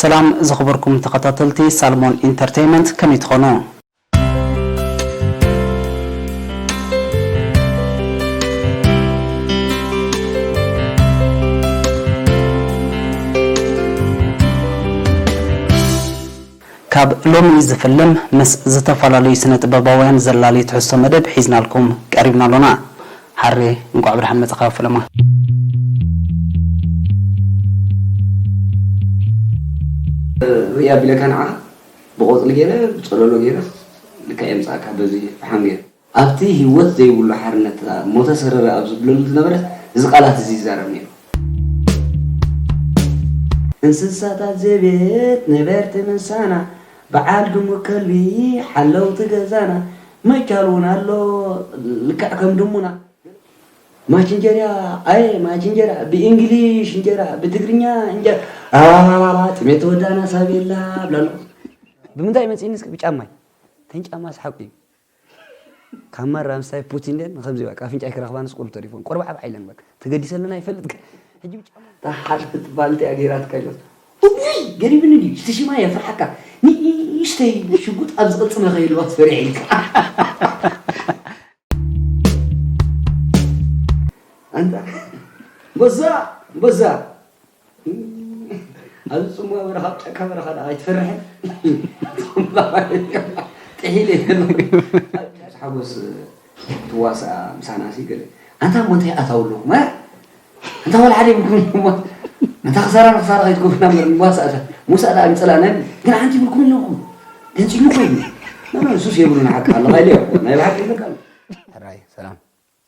ሰላም ዝኽበርኩም ተኸታተልቲ ሳልሞን ኢንተርቴይመንት፣ ከመይ ትኾኑ? ካብ ሎሚ ዝፍልም፣ ምስ ዝተፈላለዩ ስነ ጥበባውያን ዘላሊ ትሕዝቶ መደብ ሒዝናልኩም ቀሪብና ኣሎና። ሓሬ፣ እንቋዕ ብደሓን መጻኻ ፈለማ። ርእያ ቢለካ ንዓኻ ብቆጽሊ ገይረ፣ ብጸለሎ ገይረ፣ ልክዕ የምጻእካ በዚ ፈሓም ገይረ። ኣብቲ ህይወት ዘይብሉ ሓርነት፣ ሞተ ሰረረ ኣብ ዝብለሉ ዝነበረ፣ እዚ ቃላት እዚ ይዛረብ ነይሩ። እንስሳታት ዘቤት ነበርቲ ምሳና፣ በዓል ድሙ ከልቢ ሓለውቲ ገዛና፣ መቻል እውን ኣሎ ልክዕ ከም ድሙና። ማች እንጀራ፣ ኣየ ማች እንጀራ፣ ብእንግሊሽ እንጀራ፣ ብትግርኛ እንጀራ። ኣባባባ፣ ጥሜት ተወዳና ሳቤላ ብላ ኣለኹ። ብምንታይ መጺእኒ እስኪ? ብጫማይ። ተን ጫማ ሰሓቁ እዩ። ካብ ማራ ምስታይ ፑቲን ደን ንከምዚ በቃ ኣፍንጫይ ክረኽባን ስቁል ተሪፎን። ቆርባዕ ኣብ ዓይለን በቃ። ተገዲሰልና ይፈልጥ ግን። ሕጂ ብጫማ። እታ ሓር ትባል እንታይ ገይራትካ ኢሎት? እውይ፣ ገሪብኒ ድዩ? እቲ ሽማ የፍርሓካ። ንእሽተይ ሽጉጥ ኣብ ዝቕጽመ ከይህልዋ ትፈሪሕ ኢልካ። ኣንታ፣ ኣንበሳ፣ ኣንበሳ። ኣብዚ ጽምዋ በረኻ፣ ኣብ ጫካ በረኻ ደኣ ኣይትፈርሕን? ጥሒለ። ሓጎስ ትዋሳእ ምሳና ሲ ገለ። ኣንታ እሞ እንታይ ኣታዊ ኣለኹም፣ እ? ኣንታ ወላ ሓደ ይብልኩም እሞ። ኣንታ ክሳራ ንክሳራ ከይትከፉና እምበር፣ ምዋሳእ እታ፣ ምውሳእ ደኣ ኣይምጸላእናን፣ ግን ሓንቲ ይብልኩም ኣለኹም። ገንጺሉ ኮይኑ። ኖ፣ ኖ፣ ንሱስ የብሉን፣ ሓቂ ኣለኻ ኢለ እኮ። ናይ ብሓቂ ይብለካ ኣሎ። ሕራይ፣ ሰላም።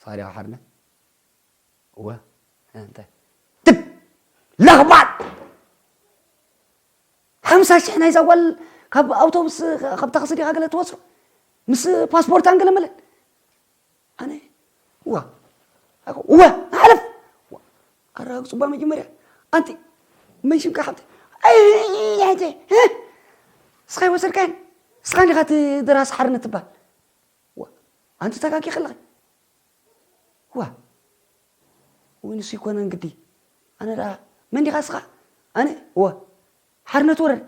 ሳሪያ ሓርነት። እወ፣ እንታይ? ትብ! ለኽባጥ! ሓምሳ ሽሕ ናይዛ ጓል ካብ ኣውቶቡስ፣ ካብ ታክሲ ዲኻ ገለ ትወስዶ? ምስ ፓስፖርታን ገለ መለን? ኣነ፣ እዋ፣ እዋ፣ ሓለፍ! እዋ፣ ኣረጋግጹባ መጀመርያ። ኣንቲ፣ መን ሽምካ ሓብቲ? ኣይ፣ ኣይ፣ ኣይ፣ እ? እስኻ ይወሰድካየን? እስኻ እንዲኻ እቲ ደራሲ ሓርነት ትበሃል? እዋ፣ ኣንቲ ተጋጊ ከለኺ። እዋ፣ ወይ ንሱ ይኮነን ግዲ። ኣነ ደኣ፣ መን ዲኻ እስኻ? ኣነ? እዋ፣ ሓርነት ወረደ።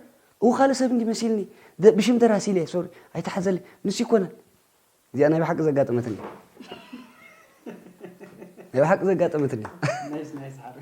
እው፣ ካልእ ሰብ እንዲ መሲልኒ። ደ-፣ ብሽም ደራሲ ኢለ፣ ሶሪ፣ ኣይተሓዘለይ። ንሱ ይኮነን። እዚኣ ናይ ብሓቂ ዘጋጠመትኒ። ናይ ብሓቂ ዘጋጠመትኒ። ናይስ፣ ናይስ፣ ሓሪ።